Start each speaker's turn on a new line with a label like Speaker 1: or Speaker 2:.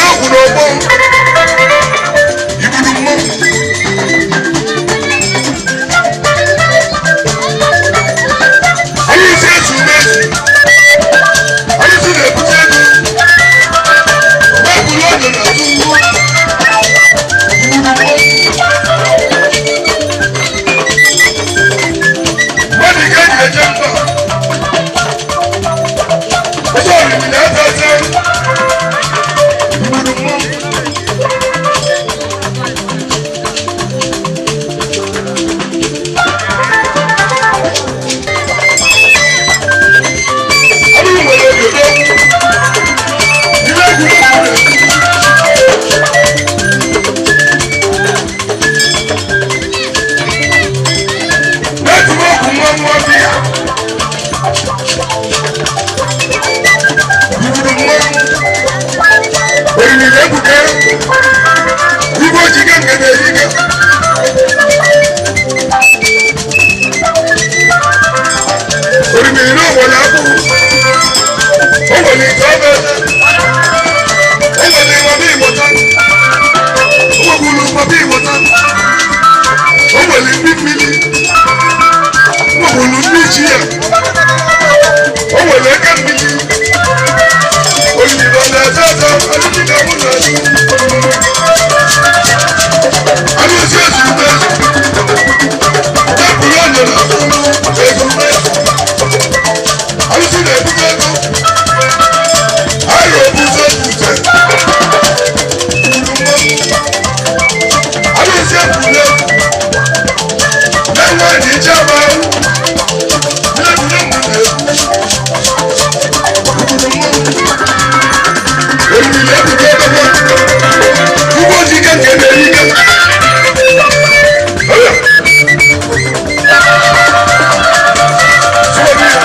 Speaker 1: Egwuregwu n'ọgbọ igburu mmọnwụ. Alụsị ezu mezu, alụsị na-ebute ego. Ọgba egburu ọdụ na-atụ igburu mmọnwụ. Mmadụ ka eji eje mba. Ọsọ oriri na-eze eze igburu mmọnwụ. Alụrụ nwere obodo ihe egwuregwu na-ekwu. N'etiti nwa nwa bịa igburu mmọnwụ. Oriri na-ebuka igwe ojike nke na-eyiga. Orimiri náà wọlé akpụrụ, o nwere ite ọba eze, o nwere ịmaba ịgbọta, o nwekwuru mgbaba ịgbọta, o nwere mbi mmiri, o nwekwuru mbi ji ya, o nwere eke mmiri. Orimiri ọ na-eze eze alụmdi na nwunye alụsị ezurube tebụl onye na ezurube. Alụsị na-ebute ego ayọ ebute ebute gburu mmanwụ. Alụsị ebule na-enwe dị iche aba na-ebule mụ na-ekwu gburu mmanwụ. Oriri ebute ego ugbo ojike nke na-erike. Ọya. Sọ̀rọ̀ ya.